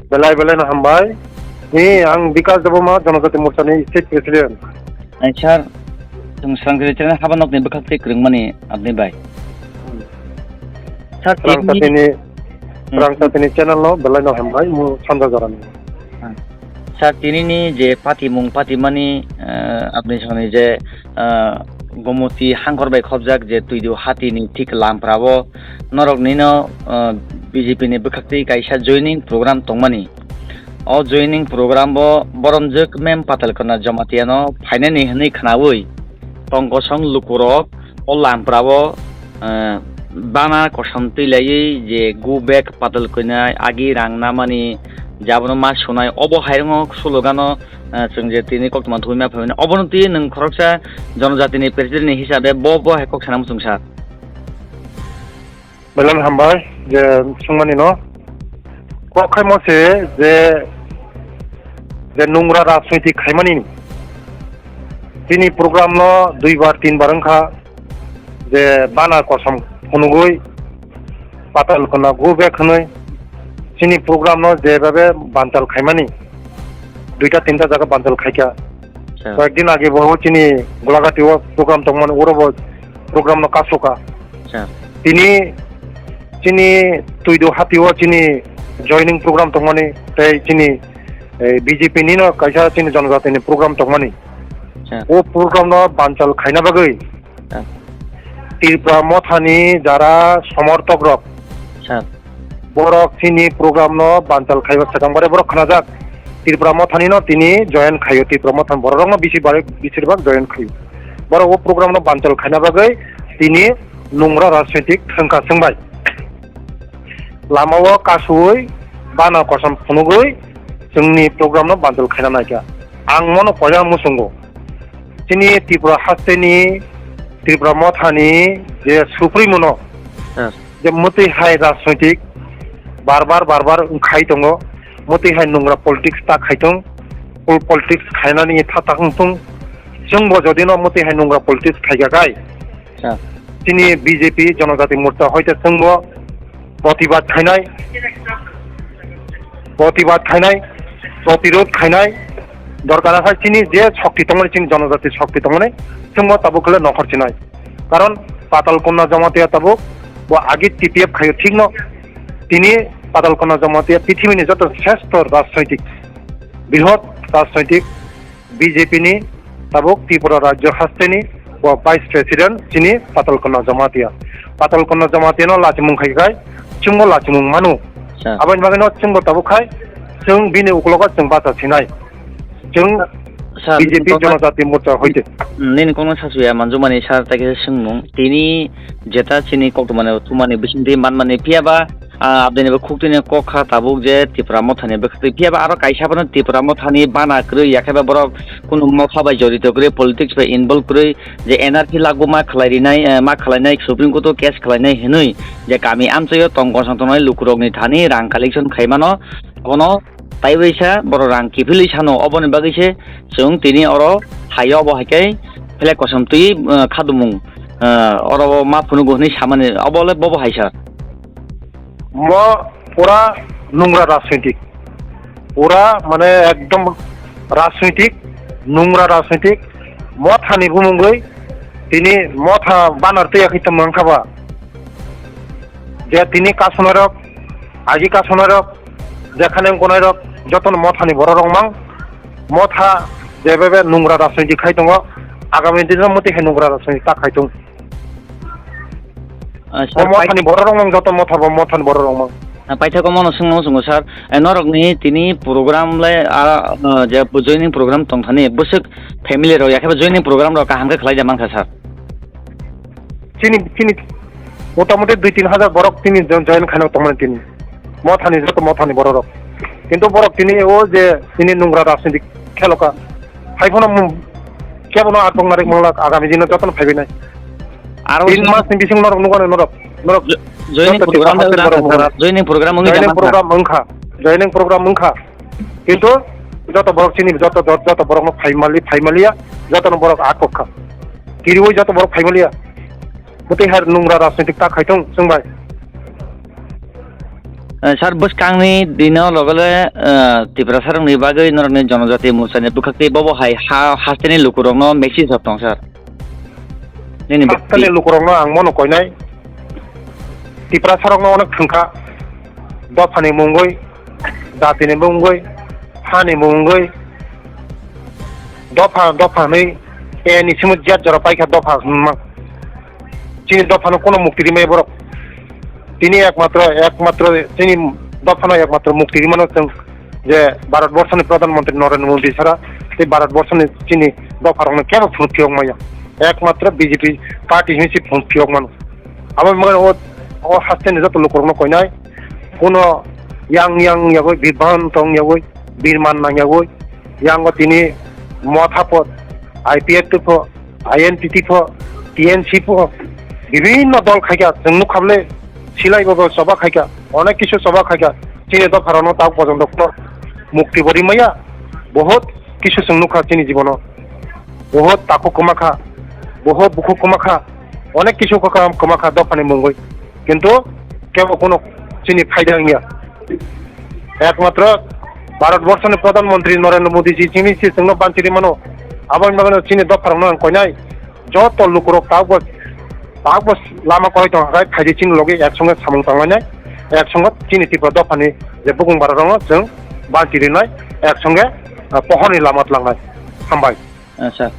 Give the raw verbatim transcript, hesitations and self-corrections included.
Belai belai no hambai. Ni ang Bikas Debbarma, Jonojati Morcha ni State President. Ai sir, chwng Srangchari channel haba nokni bwkhak twi kwrwngmani abni bai. Sir, Srangchati ni, Hmm. Srangchati ni channel no belai no hambai, mu sanja jora ni. Sir, tini ni je patimung patimani, eh, abni soni je, eh, Gomoti hangkor bai khobjak je Twidu hati ni thik lampra o norok nino, eh, B J P ni bwkhak twi kaisa joining program tongmani. O joining program o borom jwk mem Patalkona Jamatia no phainani hwnwi khnaui tong kosong lukurok o lampra o, eh, bana kosom twi laiwi je go back Patalkona agi rang namani je abono ma sunai obo hairwngo slogan o, eh, chwng je tini koktwma thumwi ma phaimani obono twi nwng khoroksa Jonojati ni president ni hisabe bo bo hai kok sana muchung sir. Belai hambai je swngmani no. Kok khaimo se je, je nungra rajniti khaimani. Tini program no dui bar, tin bar wngkha je bana kosom phunugui Patalkona go back hwnwi chini program no je babe bantal khaimani. Duita tinta jaga bantal khaikha. Acha. Koyekdin age bo chini Golagati o program tongmani, oro bo program no kasoka. Acha. Tini chini Twidu hati o chini joining program tongmani, tei chini, eh, B J P ni no kaisa chini Jonojati ni program tongmani. Acha. O program no banchal khaina bagwi Acha. Tripura Mothani jara somortok rok Acha. Borok chini program no bantal khaiba swkang bare borok khnajak. Tripura Mothani no tini join khaio, Tripura Mothani borok rok no bisi bare, bisir bak join khaio. Borok o program no bantal khaina bagwi tini nungra rajnitik thangka swngbai. Lama o kasui bana kosom phunugui chwngni program no bantal khaina naikha. Ang mono poila muchungo. Chini Tripura hasteni, Tripura Mothani je supremo no, Yes. Je mwtwi hai rajnoitik bar bar, bar bar wngkhai tongo, mwtwi hai nungra politics ta khai tong, pol-, politics khainani tha ta wng tong, chwngbo jodi no mwtwi hai nungra politics khaika kai, Yes. Chini B J P Jonojati Morcha hoite chwngbo protibad khainai, protibad khainai, protirod khainai, dorkar kha chini je shokti tongmani, chini Jonojati shokti tongmani, chwngbo tabuk khle nokhor chinai. Karon Patal Konna Jamatia tabuk bo agi T P F khaio thikno, tini Patal Konna Jamatia pithibini joto shrestho rajnoitik, brihot rajnoitik B J P ni tabuk Tripura Rajya hasteni bo Vice President chini Patal Konna Jamatia. Patal Konna Jamatia no lachimung khai khai chwngbo lachimung manu. Sir. Aboni bagwi no chwngbo tabuk khai chwng bini uklogo chwng bacha sinai. Chwng Sir, B J P nini kokno, Jonojati Morcha hoite. Nini kokno sasuya manjumani sir, tai khe swngmung. Tini jeta chini koktwmani thumani bisingtwi manmani, phiya ba, ah, abdini bo khuktwini kok kha tabuk je Tipra Mothani bwkhak twi. Phiya ba aro kaisa phano Tipra Mothani bana kwrwi, yakhe ba borok kunu motha bai jorito kwrwi, politics bai involve kwrwi, je N R C lagu ma khlai rinai, eh, ma khlainai, Supreme Court o case khlainai hinwi je kami amchaio tong kosong tongnai lukurokni thani rang collection khaimano, abono taibaisa borok rang kiphilwi sano, oboni bagwi se chwng tini oro haio, obo hai khe flag kosom twi, eh, khadumung, eh, oro ma phunugo hwnwi samani, obo le bobo hai sir. Mo pura nungra rajnitik, pura mane ekdom rajnitik, nungra rajnitik, mothani bumungwi tini motha banar twi yakhi tongmang kha ba. Je tini kasonai rok, agi kasonai rok, jekhane wngkonai rok, jotono mothani borok rok mang, motha jebebe nungra rajniti khai tongo, agami dino mwtwi hai nungra rajniti ta khai tong. Ah, O sir, pai- mothani borok rok mang, joto motha bo mothani borok rok mang. Ah, paithakgo mono swngno swngno sir, eh, norokni tini program le, ah, ah, je joining program tongthani bwswk family rok yakhe joining program rok kaham khe khlai ja mankha sir. Chini, chini motamuti dui tin hajar borok chini jo-, join khaina tongmani tini. Mothani, joto mothani borok rok. Kintu borok tini o je tini nungra rajniti kheloka. Hai phano mu-, kebono ar tongnarik manglak, agami dino jotono phaibai nai. Aro tin mas ni bising norok nukano norok, norok jo-, joining joto program tipra wngkha, norok nukano. Joining program wngkha, joining program wngkha. Kintu joto borok chini, joto, joto, joto borokno phai mali, phai maliya, jotono borok a kok kha. Kiriwi joto borok phai maliya. Bwtwi hai nungra rajnitik ta khai tong chwng bai. Eh, sir, bwskangni dino logole, eh, Tiprasarokni bagwi norokni Jonojati Morchani bwkhaktwi bobo hai ha-, hasteni lukurokno message rok tong, sir. Nini hasteni lukurokno ang mono koinai. Tiprasarokno onek thwngkha. Dophani mungwi, jatini mungwi, hani mungwi, dopha, dopha hwnwi, e ni simi jet jora paikha dopha hwnma. Chini dophano kono mukti rimai borok. Tini ekmatro, ekmatro chini dophano ekmatro mukti rimano chwng je Bharat Borshoni Pradhan Mantri Narendra Modi sara tei Bharat Borshoni chini dopharokno kebo phunuk phiyok maya. Ekmatro B J P party hinwi se phunuk phiyok mano. Abo wngmano o, o hasteni joto lukurokno koinai. Kuno yang yang yagwi, bibhan tong yagwi, birman nang yagwi, yango tini motha po, I P F T po, I N P T po, T N C po, bibhinno dol khaikha, chwng nukha bwle silai bo choba khaikha, onek kisu choba khaikha, chini dopharokno tabuk porjonto kuno mukti bo rimaya, bohot kisu chwng nukha chini jibono. Bohot takhuk kwma kha, bohot bukhuk kwma kha, onek kisu kwma kha dophani mungwi. Kintu kebo kuno chini phaida wngya. Ekmatro Bharat Borshoni Pradhan Mantri Narendra Modi ji chini si chwngno banchiri mano. Aboni bagwino chini dopharokno ang koinai. Joto lukurok tabukbo, tabukbo lama kwlai tongkha khe phaidi chini logi ek songe samung tanglainai. Ek songe chini Tripura dophani je bukung bararokno chwng banchirinai. Ek songe, ah, pohorni lama tlangnai. Hambai. Acha.